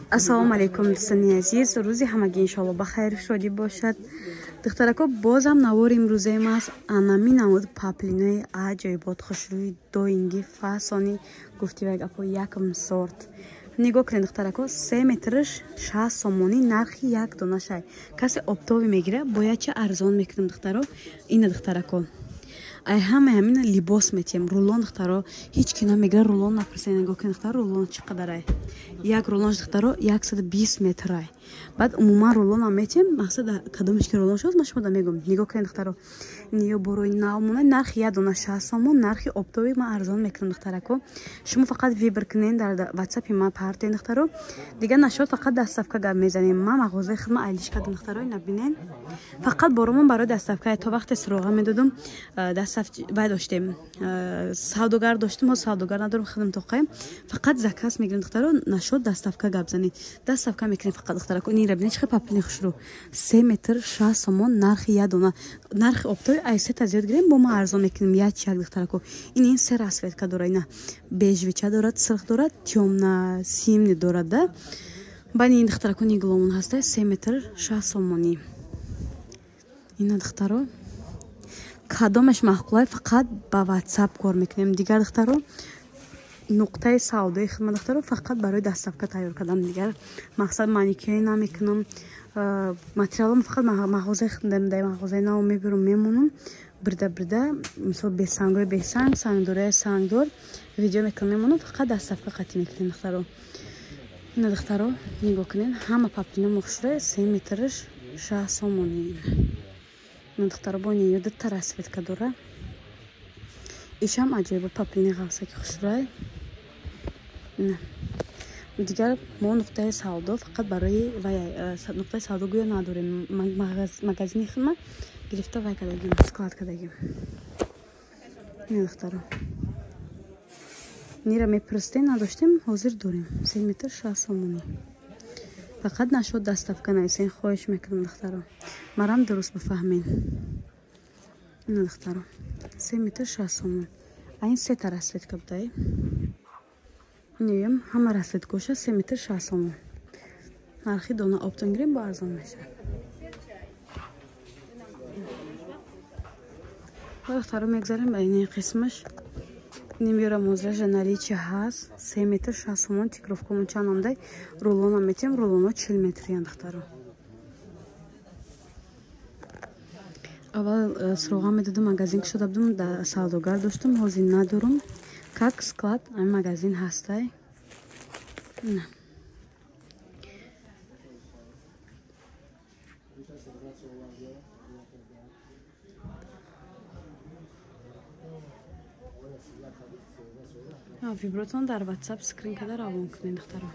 Ассалому алайкум, дӯстони азиз. Рӯзи ҳамагӣ иншоалло ба хайру шодӣ бошад. Духтарако, бозам навори имрӯзаем аст. Анами намуд паплинои аҷоибот, хушрӯи, доинги, фасони, гуфти вай гапо якм сорт. Нигоҳ кунед, духтарако, 3 метрш 60 сомонӣ нархи як дона шай. Касе оптовӣ мегира, бояд ча арзон мекунем, духтаро. Ина, духтарако, ай ҳамаи ҳамина либос метиҳем. Рулон, духтаро, ҳеҷ ки намегира, рулон напурсед. Нигоҳ кунед, духтаро, рулон чӣ қадарай. Як рулонш, духтаро, 120 метрай. Баъд умуман рулонам метиҳем. Мақсад, кадомеш ки рулон шуд, ман шумо мегӯм. Нигоҳ кунед, духтаро, ниё борои нав монад, нархи як дона 60 сомон, нархи оптовӣ ман арзон мекунам, духтарако. Шумо фақат выбор кунед, дар ватсапи ман партоед, духтаро. Дигар нашуд, фақат доставка гап мезанем. Ман мағозаи худма айлиш кардам, духтаро, ина бинед. Фақат боромон барои доставка. То вақте суроға медодум, вай доштем, савдогар доштем, ҳоз савдогар надорем, худам тоқаем. Фақат заказ мегирем, духтаро, нашуд, доставка гап занед. Доставка мекунем фақат, духтарако. Ин бинед, чӣ паплини хушрӯ. 3 метр 60 сомон нархи як дона. Нархи оптовӣ ай сета зиёд гирем, бо ма арзон мекунем як чиак, духтарако. Ин се расцветка дора, ина бежевича дорад, сирх дорад, тёмно синий дорад да. Баъди ин, духтарако, нигломон ҳаста, 3 метр 60 сомонӣ. Ина, духтаро, кадомаш маъқулай, фақат ба ватсап кор мекунем. Дигар, духтаро, нуқтаи савдои хидмат, духтаро, фақат барои доставка тайёр кардам. Дигар мақсад маникюре намекунам. Материалам фақат мағозаи хидмат, дар мағозаи нав мебирам, мемонам. Бирда бирда, мисол, бесангои бесанг, сангдораи сангдор видео мекунам, мемонам, фақат доставка қатӣ мекунем, духтаро. Ина, духтаро, нигоҳ кунед, ҳама паплина хушрӯя, 3 метрш 60 сомонӣ. Ина, духтаро, бо ниё дута расцветка дора. Ишам аҷоибо паплини ғафсаки хушрӯй. Дигар мо нуқтаи савдо фақат барои вай, нуқтаи савдо гӯё надорем. Магазини хидмат гирифта вай кардагим, склад кардагим. Ина, духтаро, нира мепурстем, надоштем, ҳозир дорем. 3 метр 60 сомонӣ. Фақат нашуд, доставка нависен, хоҳиш мекунам, духтаро. Марам дуруст бифаҳмед. Ина, духтаро, 3 метр 60 сомон. А ин сета расцветка будай. Инёям ҳама расцветкоша 3 метр 60 сомон. Нархи дона оптом гирем, бо арзон мешавад. Духтаро, мегзарем ба ини қисмаш. Нимёра мозража наличие ҳаст. 3 метр 60 сомон, тикровкамон чанд омдай. Рулонам метиҳем, рулоно 40 метриян, духтаро. Аввал суроға медодам, магазин кушода будам, савдогар доштам, ҳозир надорам. Как склад ами магазин ҳастай. На. Вибротон дар ватсап скрин карда равон кунед, духтаро.